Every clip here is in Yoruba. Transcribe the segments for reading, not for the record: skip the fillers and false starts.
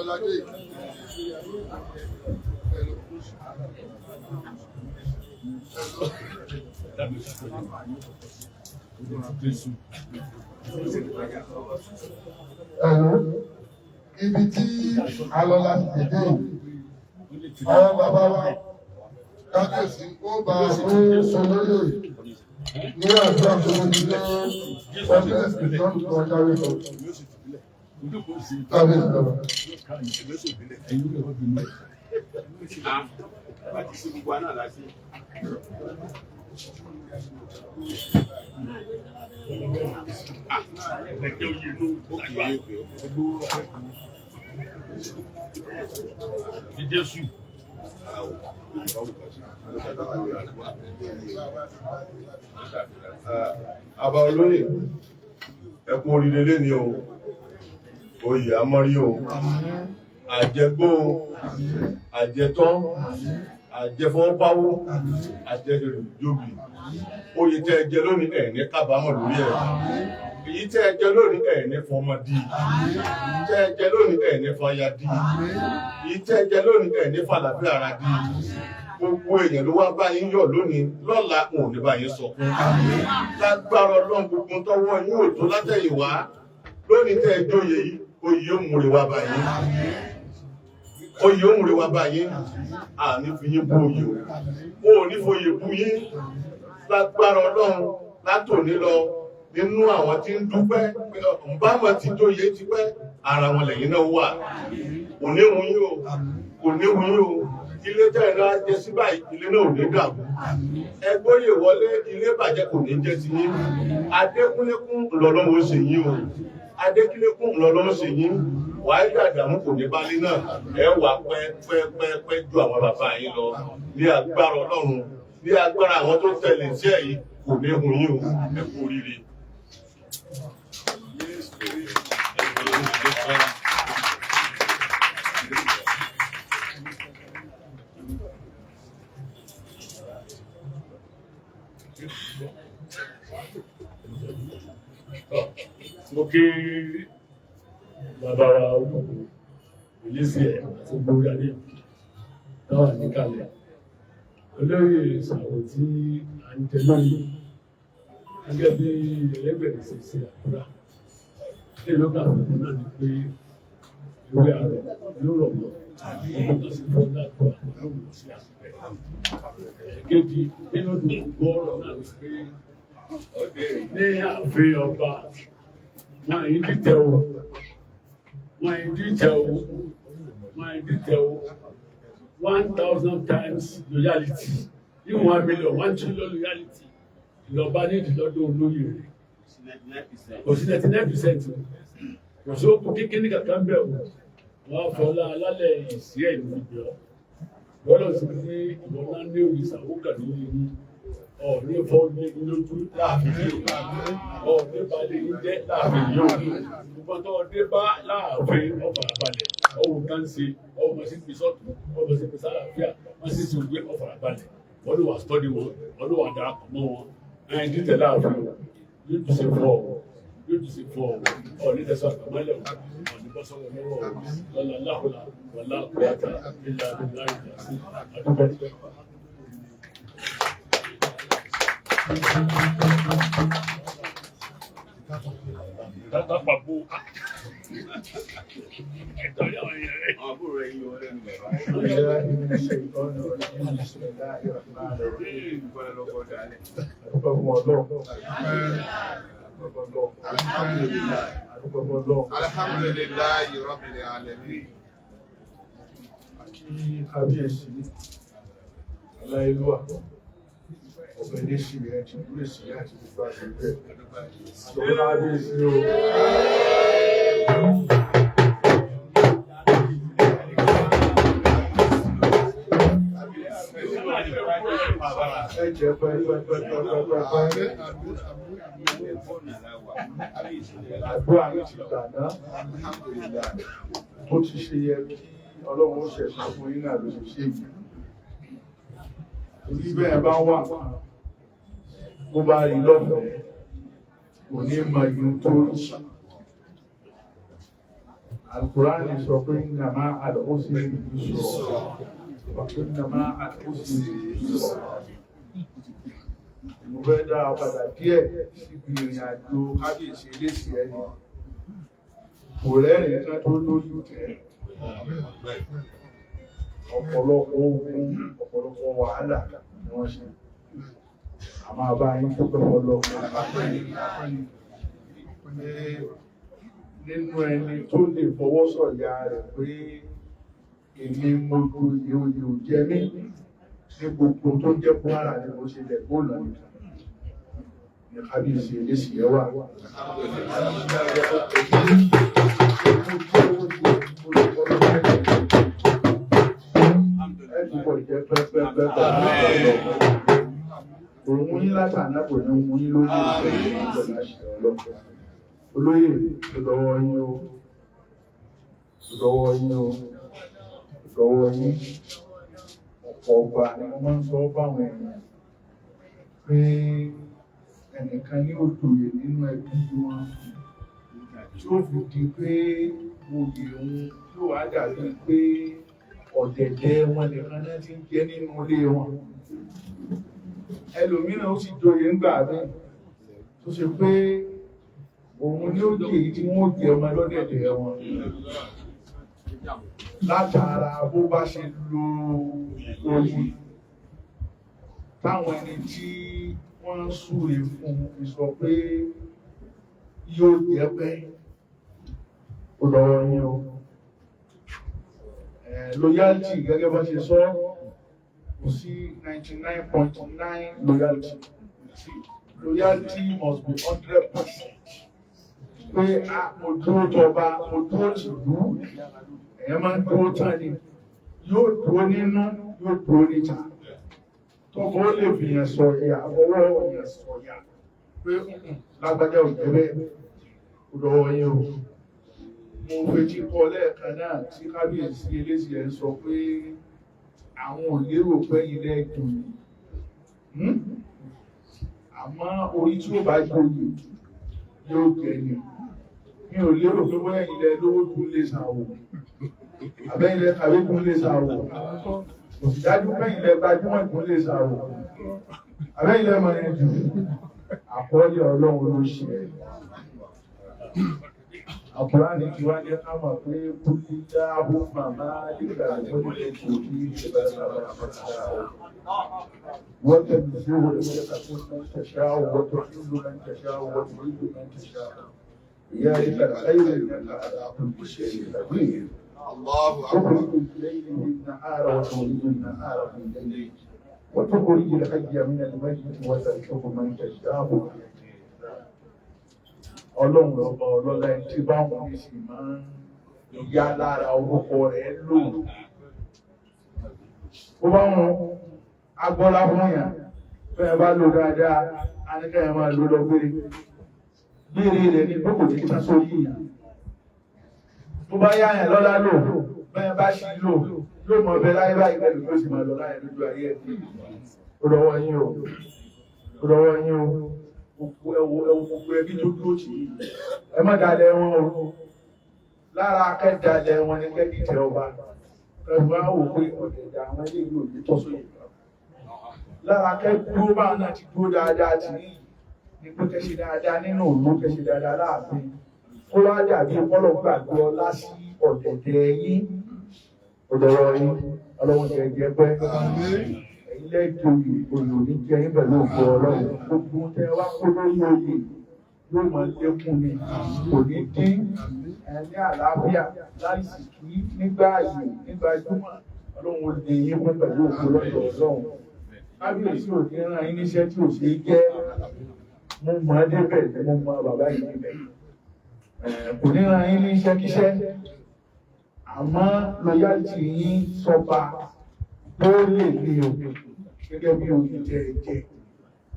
lọ ládé yìí. Hello. Hello. Ibi tí a lọ láti tètè yìí, àwọn bàbá wa kábíyèsí ó bá fún olóyè ní àdúrà tó ń gbé ọjọ́ ìtọ́jú tó jáwé lọ. Kábíyèsí bàbá. Àbá olóyè, ẹ kú oríire léni o, oyè amọ́rí o, àjẹgbó o, àjẹtọ́, àjẹfọwọ́páwó, àjẹjòbì. Oyè tẹ́ ẹ jẹ lónìí ẹ̀ ní kábàámọ̀ lórí ẹ̀. Èyí tẹ́ ẹ jẹ lónìí ẹ̀ ní fọmọ dí. Tẹ́ ẹ jẹ lónìí ẹ̀ ní fàyà dí. Èyí tẹ́ ẹ jẹ lónìí ẹ̀ ní fàlàfíà ara dí. Gbogbo èèyàn ló wá bá yín yọ̀ lónìí, lọ́la òun ní bá yín sọkún. Lágbára Ọlọ́run, gbogbo tọwọ́ yín ò tó látẹ̀yìnwá. Lónìí tẹ́ ẹ jóye yìí, oyè ó múre wá bá yín. Oyè ó múre wá bá yín. Àní fi yín bú oyè o. Wọn ò ní foyè bú yín. Lágbára Ọlọ́run, látòní lọ, nínú àwọn tí ń dúpẹ́ pé ǹbámọ̀ ti jóye ti pẹ́, ara wọn lẹ́yìn náà wà. Kò ní hun yín o. Kò ní hun yín o. Ilé tẹ́ ẹ náà jẹ sí báyìí, ilé náà ò ní dàrú. Ẹgbóyè wọlé, ilé bàjẹ́ kò ní jẹ́ ti yín. Adékúnlékún lọ́lọ́wọ́ ṣe yín o. Adékúnlékún lọ́lọ́wọ́ ṣe yín. Wàá dàdàmú kò ní bálé náà. Ẹ wà pẹ́ pẹ́ pẹ́ pẹ́ ju àwọn bàbá yín lọ. Ní agbára Ọlọ́run, ní agbára àwọn tó tẹ̀lé sí ẹ̀ yìí, kò ní hun yín o. Ẹ kú oríire. Mo kí bàbá wa olùkọ́ ìlísí ẹ̀ àti gbogbo adé táwà níkàlẹ̀. Olóyè Sàwò tí à ń jẹ lónìí, gẹ́gẹ́ bí ẹlẹ́gbẹ̀rẹ̀ ṣe ṣe àdúrà nílùú kàfíìnì náà ni pé ìwé àrò yóò rọ̀ mọ́ ọmọ tó sì fọ́ láàbọ̀ àwọn sí àpẹ. Èkejì nínú gbogbo ọ̀rọ̀ náà ni pé ní ààfin ọba wọn yìí dìtẹ̀ o, wọn yìí dìtẹ̀ o, wọn yìí dìtẹ̀ o. 1,000 times loyalty ní 1 million, 1 trillion loyalty ìlọba ní ìdílọ́dún olóyè rẹ̀ kò sí 99% o, kò sí okùn kékeré kankan bẹ́ẹ̀ o. Wọ́n á fọlá alálẹ̀ ìsí ẹ̀ ní ibẹ̀ ọ́ lọ́dọ̀ sí ní ìwọ náà ní òrìṣà ó kà ní yín ọ̀ọ́ni fọ́ ní lójú láàfin yìí o, ọ̀ọ́ni balẹ̀ yín jẹ́ láàfin yìí o. Gbogbo tó ọdẹ bá láàfin ọ̀fà balẹ̀ ọ̀wọ̀ kan ṣe ọmọ sí fi sọ́tún, ọmọ sí fi sálàáfíà, wọ́n sì ti gbé ọ̀fà balẹ̀. Wọ́n ló wà sọ́dí wọn, wọ́n ló wà darapọ̀ mọ́ wọn. Ẹ̀yìn títẹ̀ láàfin o, yóò tún ṣe fọ́ ọ, yóò tún ṣe fọ́ ọ. Ọ̀ọ́ni tẹ̀sán àgbàmọ́lẹ̀ o, ọ̀ọ́ni bọ́ sọ́wọ́ lọ́wọ́ o. Lọ́la láhùlà wàlá kúrẹ́tà ìlà ìlà ìlà sí àdúgbò. Lápapọ̀ ẹ̀tọ́ yà wọ́n yẹn rẹ̀. بالله من الشيطان الرجيم. بسم الله الرحمن الرحيم. Adúpẹ́ fún Ọlọ́run. Adúpẹ́ fún Ọlọ́run. Alhamdulillah. Adúpẹ́ fún Ọlọ́run. Alhamdulillahi Rabbil Alamin. Kí kábíyèsí aláìlúwà ọ̀bẹ léṣì rẹ̀ ti dúró sí àti gbogbo àgbègbè. Àtọ̀kọ́ kábíyèsí o. Ẹ jẹ́ pẹ́pẹ́pẹ́pẹ́pẹ́. Àdúrà yìí ti gbà náà. Alhamdulillah. Bó ti ṣe yẹ kí Ọlọ́run ó ṣẹ̀ṣẹ̀ fún yín náà ló ṣe ṣe yìí. Orí bẹ́ẹ̀ bá wà, bó bá rí lọ́fẹ̀ẹ́, kò ní mọ ìlú tó rí. Al-Qur'ani sọ pé inna ma'al usri yusra, wa inna ma'al usri yusra. Mo fẹ́ dá a padà díẹ̀ síbi ìrìn àjò kábíyèsí eléṣì ẹni. Kò rẹ́rìn kan tó lójú tẹ̀. Ọ̀pọ̀lọpọ̀ ogun, ọ̀pọ̀lọpọ̀ wàhálà ni wọ́n ṣe. A máa bá yín tó pẹ̀lú ọlọ́pàá nínú ẹni tó lè fọwọ́ sọ̀yà rẹ̀ pé èmi mo gboyè, oyè ò jẹ mí, ní gbogbo tó jẹ́ Kwara ni mo ṣe lẹ̀ góòlù nìkan ní kábíyèsí eléṣì ẹ wà. Ẹ túbọ̀ jẹ́ pẹ́pẹ́pẹ́ pẹ̀lú òun yín látàná, kò ní mú yín lójú ìfẹ́ pẹ̀lú àṣẹ ọlọ́pàá. Olóyè, ìdọ̀wọ́ yín o, ìdọ̀wọ́ yín o, ìdọ̀wọ́ yín. Ọ̀pọ̀ ọgbà ni wọ́n máa ń sọ fáwọn èèyàn pé ẹnìkan ní òjòyè nínú ẹbí wọn tí ó fi di pé oyè òun yóò wá dàbí pé ọ̀dẹ̀dẹ̀ wọn nìkan náà ti ń jẹ nínú ilé wọn. Ẹlòmíràn ó sì joyè ńgbà míì tó ṣe pé òun ni ó jẹ èyí tí wọ́n jẹ ọmọ lọ́dẹ̀dẹ̀ wọn látara bó bá ṣe lo oyè táwọn ẹni tí wọ́n ń súre fún un sọ pé yóò jẹ́ pẹ́. Ó lọ́wọ́ yín o. Loyalty, gẹ́gẹ́ bá ṣe sọ, kò sí 99.9 loyalty. Loyalty must be 100% pé a mo dúró tọba, mo dúró tìlú. Ẹ̀yẹ́ máa ń dúró tán ni, yóò dúró nínú, yóò dúró níta, tọkọ ó lè fìyàn sọ̀yà, ọwọ́ yàn sọ̀yà pé lágbájá ò jẹ́ bẹ́ẹ̀. Ó lọ́wọ́ yín o. Mo fetí kọ lẹ́ẹ̀kan náà tí kábíyèsí eléṣì ẹ̀ ń sọ pé àwọn ò lérò pé ilẹ̀ dùn ní, àmọ́ orí tí ó bá joyè yóò jẹ ni. Mi ò lérò pé bóyá ilẹ̀ lówó tún lè sàwò, àbẹ́ ilẹ̀ kàwé tún lè sàwò. Kò sì dájú pé ilẹ̀ gbajúmọ̀ tún lè sàwò, àbẹ́ ilẹ̀ mọ̀rin jù. Àkọọ́lẹ̀ Ọlọ́run ló ṣe ẹ̀. Àkùránì ti wá jẹ́ ká mọ̀ pé kúlí dáhù màmá nígbà tó ní kò kí وتنزع الملك ممن تشاء وتحل من تشاء وتعز من تشاء بيدك الخير، انك على كل شيء قدير. الله أكبر. تخرج الليل في النهار وتولد النهار في الليل وتخرج الحي من الميت وترزق من تشاء. Ọlọ́run lọ́ba ọlọ́lá, ẹni tí báwọn ní sì máa ń yá lára orúkọ rẹ̀ lò. Ó bá wọn agbọ́lá fún yàn, fẹ́ẹ̀ bá lò dáadáa, a ní kẹ́yàn máa lò lọ gbére gbére rẹ̀ ní pé kò ní tán sórí yàn. Tó bá yá yàn lọ́lá lò, bẹ́ẹ̀ bá ṣì lò, yóò mọ ọbẹ̀ láyé báyìí pẹ̀lú tó sì máa lọ láyé lójú ayé ẹ̀. Ó lọ́wọ́ yín o, ó lọ́wọ́ yín o. Gbogbo ẹwọ ẹwọ, gbogbo ẹbí tó dúró tì í, ẹ má dalẹ̀ wọn o. Lára akẹ́dalẹ̀ wọn ni kẹ́kìtẹ̀ ọba ẹ̀rù á wò pé ọ̀dẹ̀dẹ̀ àwọn eléyìí ò ní tọ́ sóyè. Lára akẹ́dúró báwọn náà ti dúró dáadáa tì í ní pé kẹ́ṣe dáadáa nínú òru, kẹ́ṣe dáadáa láàfin, kó wá dàbí ọpọlọ gbàgbé ọlá sí ọ̀dẹ̀dẹ̀ yín. Ọ̀dọ̀rọ̀ yín, Ọlọ́run jẹ jẹ pẹ́. Ẹ̀yin lẹ́jọ́yè, oyè òní jẹ yín pẹ̀lú òkú Ọlọ́run. Gbogbo tẹ wá kó lórí oyè yóò máa lékún ni, kò ní dín. Ẹ ní àlàáfíà láìsí kí nígbà ààyè nígbà júmọ̀, Ọlọ́run ó lè yín fún pẹ̀lú òkú lọ́dọ̀ Ọlọ́run. Kábíyèsí ò ní rán yín níṣẹ́ tí ò ṣe é jẹ́. Mo mọ̀ ẹ́ débẹ̀, mo mọ bàbá yìí débẹ̀. Kò ní rán yín níṣẹ́ kíṣẹ́, àmọ́ loyalty yín sọba tó lè ní o gẹ́gẹ́ bí oyè jẹ jẹ,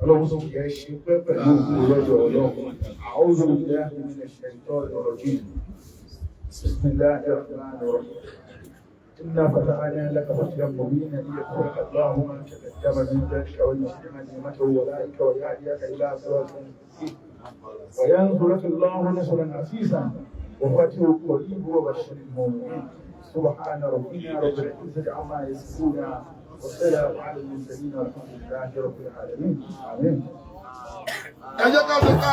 Ọlọ́run sì jẹ́ ṣe pẹ́ pẹ̀lú òkú lọ́dọ̀ Ọlọ́run. أعوذ بالله من الشيطان الرجيم. بسم الله الرحمن الرحيم. إنا فتحنا لك فتحا مبينا ليغفر لك الله ما تقدم من ذنبك ويتم نعمته عليك ويهديك إلى صراط مستقيم وينصرك الله نصرا عزيزا. وفتح قريب وبشر المؤمنين. سبحان ربنا رب العزة عما يصفون والسلام على المرسلين والحمد لله رب العالمين. آمين. Ẹ jẹ́ ká fi ká.